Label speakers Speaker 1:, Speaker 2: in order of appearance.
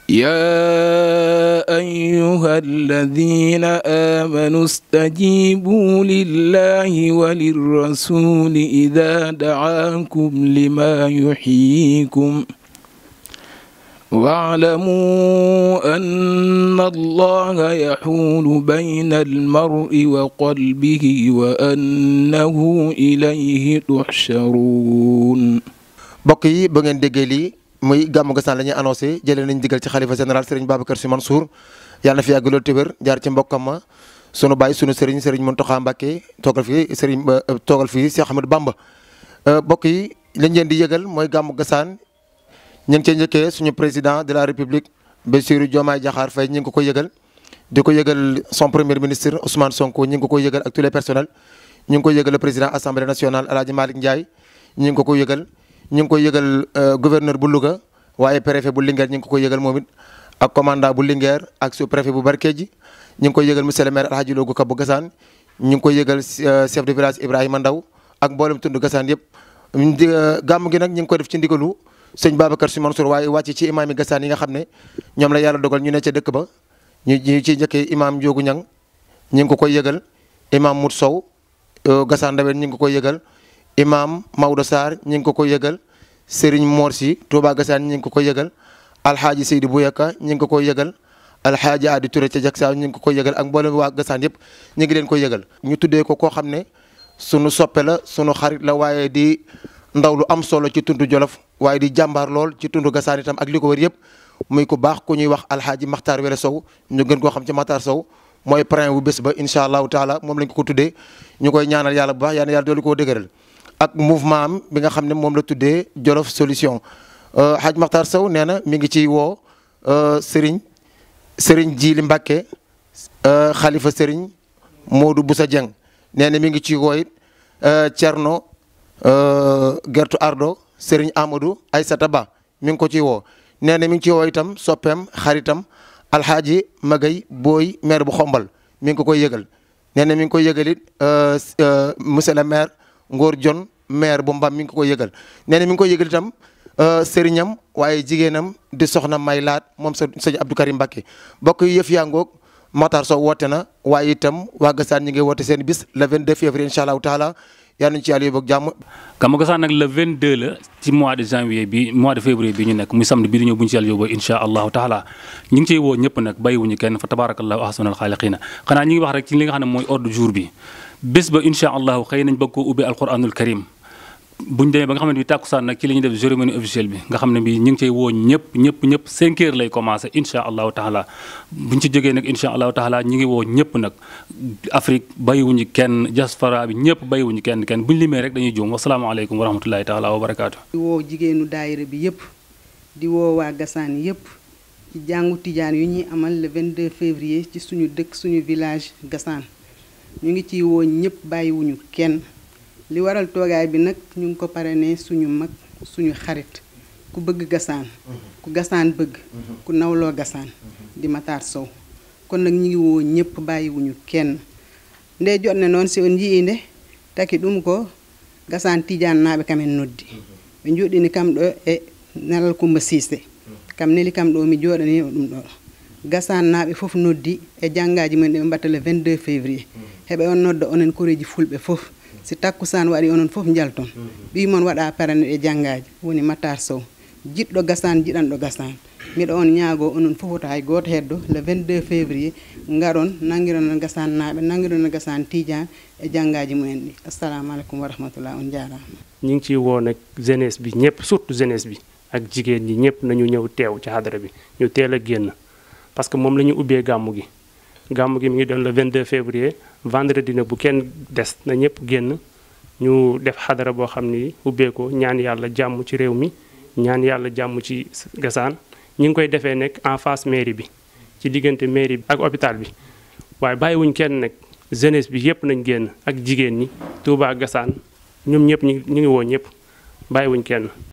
Speaker 1: يا أيها الذين آمنوا استجيبوا لله وللرسول إذا دعاكم لما يحييكم واعلموا أن الله يحول بين المرء وقلبه وأنه إليه تحشرون.
Speaker 2: mbokk yi ba ngeen déggee lii muy gàmmu Gassane la ñuy annoncé jëlee nañ digal ci xalifa général Serigne Babacar Sy Mansour yàlla na fi yàgg loolu te wér jaar ci mbokkam ma sunu baay sunu Serigne Mountakha Mbacké toogal fii Serigne toogal fii Cheikh Ahmadou Bamba. mbokk yi lañ leen di yëgal mooy gàmmu Gassane ñu ngi cee njëkkee suñu président de la république Bassirou Diomaye Diakhar Faye ñu ngi ko yëgal di ko yëgal son premier ministre Ousmane Sonko ñu ngi ko yëgal ak tous les personnels ñu ngi ko yëgal le président assemblée nationale El Hadj Malick Ndiaye ñu ngi ko yëgal. ñu ngi koy yëgal gouverneur bu Louga waaye préfet bu Linguère ñu ngi ko yëgal moom it ak commandant bu Linguère ak sous préfet bu Barkédji ñu ngi koy yëgal monsieur le maire El Hadj Logo Ka bu Gassane ñu ngi koy yëgal chef de village Ibrahima Ndaw ak mboolem tund Gassane yëpp. gàmm gi nag ñu ngi ko def ci ndigalu sëñ Babacar Sy Mansour waaye wàcc ci imaam yi Gassane yi nga xam ne ñoom la yàlla dogal ñu ne ca dëkk ba ñu ciy njëkkee imaam Ndiogou Niang ñu ngi ko koy yëgal imaam Mout Sow Gassane Ndaween ñu ngi ko koy yëgal. imam Maodo Sarr ñu ngi ko koy yëgal Serigne Mor Sy Touba Gassane ñu ngi ko koy yëgal alhaaji Seydou Bouyaka ñu ngi ko koy yëgal alhaaji Adi Touré ca Jaksa ñu ngi ko koy yëgal ak mboolem waa Gassane yëpp ñu ngi leen koy yëgal. ñu tuddee ko koo xam ne sunu soppe la sunu xarit la waaye di ndaw lu am solo ci tundu Jolof waaye di jàmbaar lool ci tundu Gassane itam ak li ko wër yëpp muy ku baax ku ñuy wax alhaaji Makhtar Wele Sow ñu gën koo xam ci Makhtar Sow mooy parrain bu bés ba incha allahu taala moom lañ ko tuddee ñu koy ñaanal yàlla bu baax yàlla doolu koo dëgëral ak mouvement am bi nga xam ne moom la tuddee Jolof Solution. Hadj Makhtar Sow nee na mi ngi ciy woo Serigne Djili Mbacké xalifa Serigne Modou Boussa Dieng nee na mi ngi ciy woo it Thierno Gertu Ardo Serigne Amadou Aïssata Ba mi ngi ko ciy woo. nee na mi ngi ciy woo itam soppeem xaritam Alhaji Magay Boy maire bu Xombal mi ngi ko koy yëgal. nee na mi ngi koy yëgal it monsieur le maire Ngor Jon maire bu Mbam mi ngi ko koy yëgal. nee na mi ngi koy yëgal itam sëriñam waaye jigéenam di soxna May Laat moom sëñ Abdou Karim Mbacké bokk yi yëf yaa ngoog Makhtar Sow woote na waaye itam waa Gassane ñi ngi woote seen bis le 22 février incha allahu taala yal nañu ci yàlla yóbbu ak jàmm.
Speaker 3: Gàmmu Gassane nag le 22 la ci mois de janvier bi mois de février bi ñu nekk muy samedi bi di ñëw bu ñu ci yàlla yóbbu incha allahu taala ñu ngi ciy woo ñëpp nag bàyyiwuñu kenn fa tabarakallahu ahsanul xaaliqiina xanaa ñu ngi wax rek ci li nga xam ne mooy ordre du jour bi bés ba incha allahu xëy nañ bëgg koo ubbi alquranul karim buñ demee ba nga xam ne bi tàkkusaan nag ci la ñuy def cérémonie officielle bi nga xam ne bi ñu ngi cey woo ñëpp 5 heures lay commencé incha allahu taala buñ ci jógee nag incha allahu taala ñi ngi woo ñëpp nag Afrique bàyyiwuñu kenn diaspora bi ñëpp bàyyiwuñu kenn buñ limee rek dañuy juum wasalaamaaleykum wa rahmatullahi taala wa barakaatu.
Speaker 4: di woo jigéenu daayira bi yëpp di woo waa Gassane yëpp ci jàngu tijaan yu ñuy amal le 22 février ci suñu dëkk suñu village Gassane ñu ngi ciy woo ñëpp bàyyiwuñu kenn. li waral toogaay bi nag ñu ngi ko parrainé suñu mag suñu xarit ku bëgg Gassane ku Gassane bëgg ku nawloo Gassane di Makhtar Sow kon nag ñu ngi woo ñëpp bàyyiwuñu kenn nde jot ne noon si on jiinde taki ɗum ko Gassane Tidiane naaɓe kamen noddi ɓe joɗini kam ɗo e Nelal Coumba Cissé kam neli kam ɗo mi joɗani ɗum ɗo Gassane naaɓe fof noddi e janngaji mumen ɗe ɓe mbatta le 22 février heɓe on nodda onen koreji fulɓe fof si takkusaan waɗi onon fof njalton ɓi mon waɗa parane ɗe janngaji woni Makhtar Sow jiɗɗo Gassane jiɗanɗo Gassane miɗo on ñaago onon fof to hay goto heddo le 22 février ngaron nangiron Gassane naaɓe nangiron Gassane Tidiane e janngaji mumen ɗi assalamu aleykum wa rahmatullah on jarama
Speaker 5: ñi ngi ciy woo nag jeunesse bi ñëpp surtout jeunesse bi ak jigéen ñi ñëpp nañu ñëw teew ci hadara bi ñu teel a génn parce que moom la ñu ubbee gàmmu gi mi ngi doon le 22 février vendredi na bu kenn des na ñëpp génn ñu def xadara boo xam ni ubbee ko ñaan yàlla jàmm ci réew mi ñaan yàlla jàmm ci Gassane ñi ngi koy defee nekk en face mairie bi ci diggante mairie bi ak hôpital bi waaye bàyyiwuñ kenn nag jeunesse bi yëpp nañ génn ak jigéen ñi Touba Gassane ñoom ñëpp ñu ngi woo ñëpp bàyyiwuñ kenn